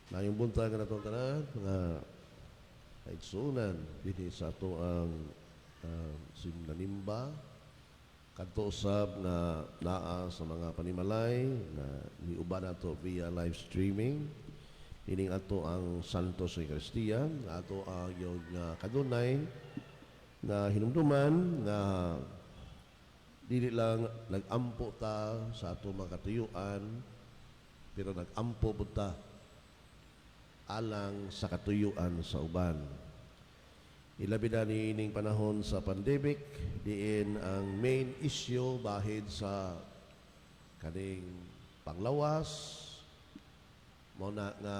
Maayong buntag kanatong tanan, mga kaigsuonan dinhi sa atoang Simnanimba, kadto usab nga naa sa mga panimalay na niuban nato via live streaming. Ining ato ang Santos Eucharistia, ato ang yung kanunay na hinumduman nga dili lang nag-ampo ta sa ato mga katuyuan, pero nag-ampo pud ta alang sa katuyuan sa uban. Ilabi na niining panahon sa pandemic, diin ang main issue bahid sa kaning panglawas, mao na nga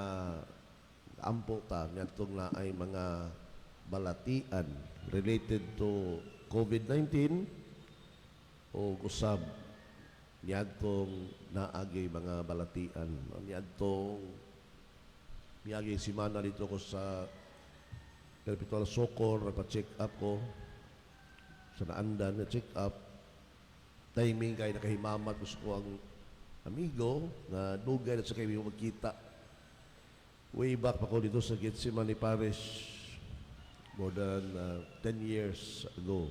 ampo ta ngadtong naay mga balatian related to COVID-19 o usab niadtong naagay mga balatian niadtong miagi simana. Dito ko sa Perpetual Succour, nagpa-check up ko sa naandan na check up. Timing kay nakahimamat ko sa ang amigo nga dugay na sa kayo magkita. Way back pa ko dito sa Gethsemane Parish more than 10 years ago.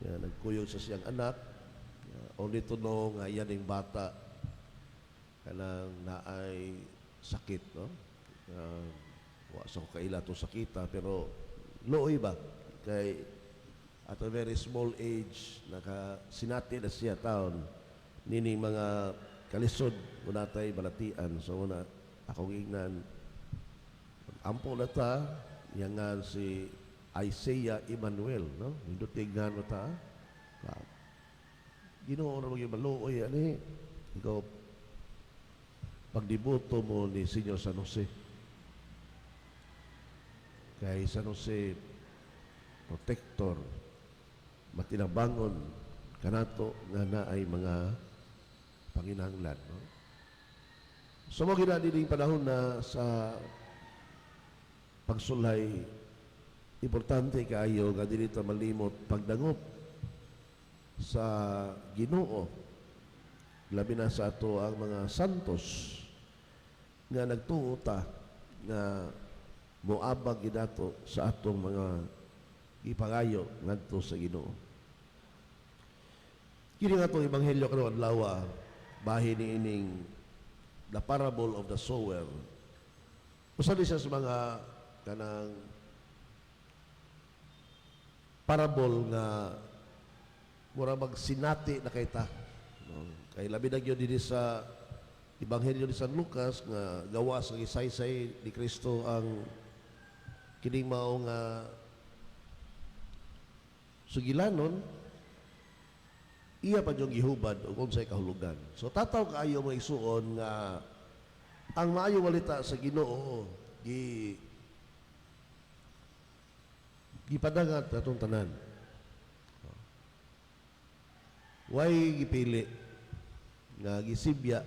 Ya, nagkuyog sa siyang anak. Ya, only to know nga yan yung bata kanang naay sakit, no? Wa sa ko kaila to sakita, pero luoy ba kay at a very small age naka sinati na siya taon nining mga kalisod natay balatian. So una akong ingnan, ampo na ta. Yang nga si Isaiah Emmanuel, no? Nindot tingnan mo ta. Ah, Ginoo na maging maluoy ani ikaw pagdiboto mo ni Senior San Jose, kay San Jose protector, matinabangon kanato nga naay mga panginahanglan, no? So mo gina dining panahon na sa pagsulay, importante kaayo nga dili ta malimot pagdangop sa Ginoo, labi na sa ato ang mga santos nga nagtuo ta nga moabag ginato sa atong mga gipangayo ngadto sa Ginoo. Kini nga atong ebanghelyo karon adlaw, bahin ni ining the parable of the sower. Usa ni siya sa mga kanang parable nga mura magsinati na kay ta. No? Kay labi na gyud dinhi sa Ebanghelyo ni San Lucas nga gawas nga gisaysay ni Kristo ang kining mao nga sugilanon, iya pa yung gihubad ug unsay kahulugan. So tataw kaayo, mga igsuon, nga ang maayo balita sa Ginoo gipadangat atong tanan. Way gipili nga gisibya,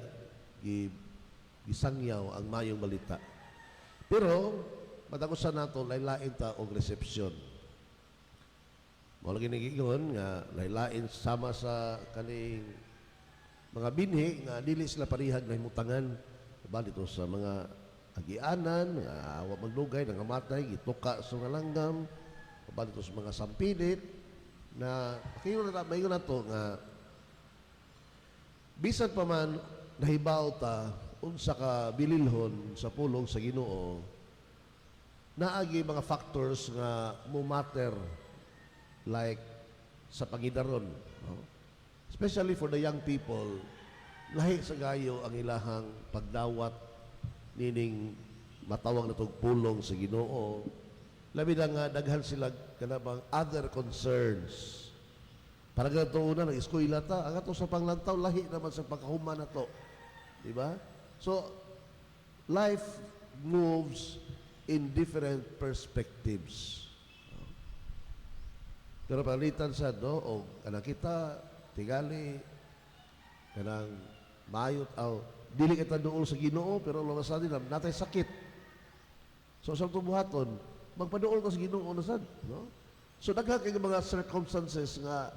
gisangyaw ang mayong balita. Pero matag usa nato laylain ta og reception. Mao lagi nagiingon nga laylain sama sa kaning mga binhi nga dili sila parihag nahimutangan. Diba dito sa mga agianan nga wa magdugay nangamatay, gituka sa mga langgam, diba dito sa mga sampilit na pakingon na maingon nato nga bisan pa man nahibaw ta unsa ka bililhon sa pulong sa Ginoo, naagi mga factors nga mo matter like sa pangidaron, no? Especially for the young people, lahi sa gayo ang ilahang pagdawat nining matawag na tog pulong sa Ginoo, labi na nga daghan sila kanabang other concerns. Para ganito una nag-eskwela ta, ang ato sa panglantaw lahi naman sa pagkahuman na to, di ba? So life moves in different perspectives. Pero palitan sa no o kanang kita tingali kanang mayot aw dili kita duol sa Ginoo, pero lumasan din natay sakit. So sa buhaton, magpaduol ka sa Ginoo na sad, no? So daghan kay mga circumstances nga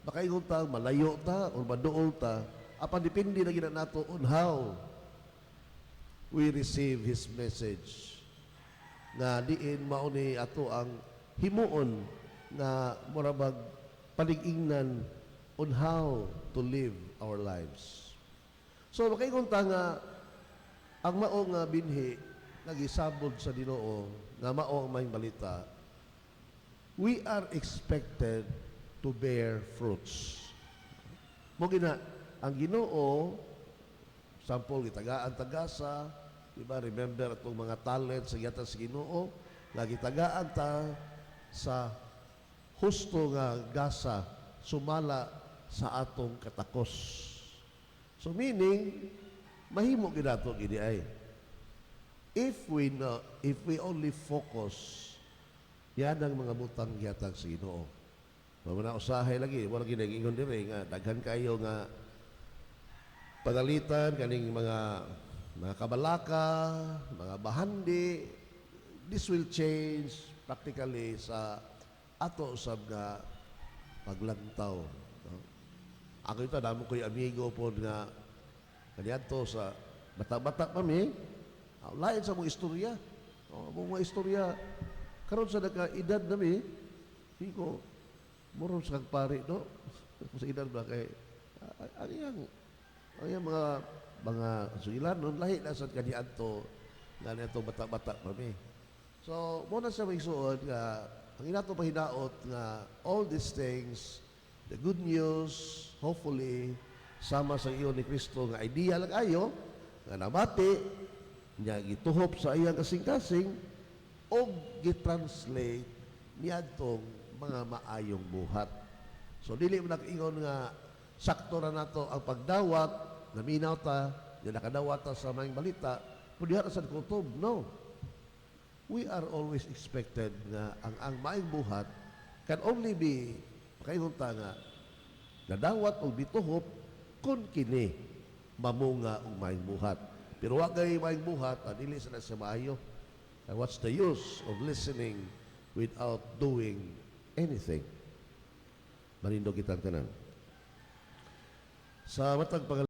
makaingon ta malayo ta or maduol ta, apan depende na gina nato on how We receive His message nga diin mao ni ato ang himuon nga mura bag palig-ingnan on how to live our lives. So makaingon ta nga ang mao nga binhi nga gisabod sa Ginoo nga mao ang maayong balita, we are expected to bear fruits. Mao gina ang Ginoo, sample, gitagaan ta gasa, di ba? Remember atong mga talent sa gihatag sa Ginoo nga gitagaan ta sa husto nga gasa sumala sa atong katakos. So meaning mahimo gyud nato gini ay if we know, if we only focus yan ang mga butang gihatag sa Ginoo. Mao na usahay lagi, wala gid ingon diri nga daghan kayo nga pagalitan kaning mga kabalaka, mga bahandi. This will change practically sa ato usab nga paglantaw. No? Ako ito, damo ko'y amigo po nga kaniadto sa bata-bata pa mi, lain sa mga istorya. Oh, mga istorya, karon sa nagka-edad na mi, ko, murong sa kag pari, no? Sa edad ba kay, ang iyang mga sugilanon, lahi na sa kaniadto, nga niadto bata-bata pa mi. So, mao na siya maigsuon nga, ang inato pahinaot nga all these things, the good news, hopefully, sama sa iyo ni Kristo nga idea lang ayo, nga nabati, niya gituhop sa iyang kasing-kasing, o gitranslate niadtong mga maayong buhat. So, dili mo nag-ingon nga sakto ra nato ang pagdawat, naminaw ta, nga nakadawat ta sa maayong balita, pero diha ra sa kutob. No. We are always expected nga ang maayong buhat can only be makaingon ta nga nadawat o bituhop kung kini mamunga og maayong buhat. Pero wa kay maayong buhat, dili sa na siya maayo. And what's the use of listening without doing anything? Manindog kitang tanan. Sa matag pangal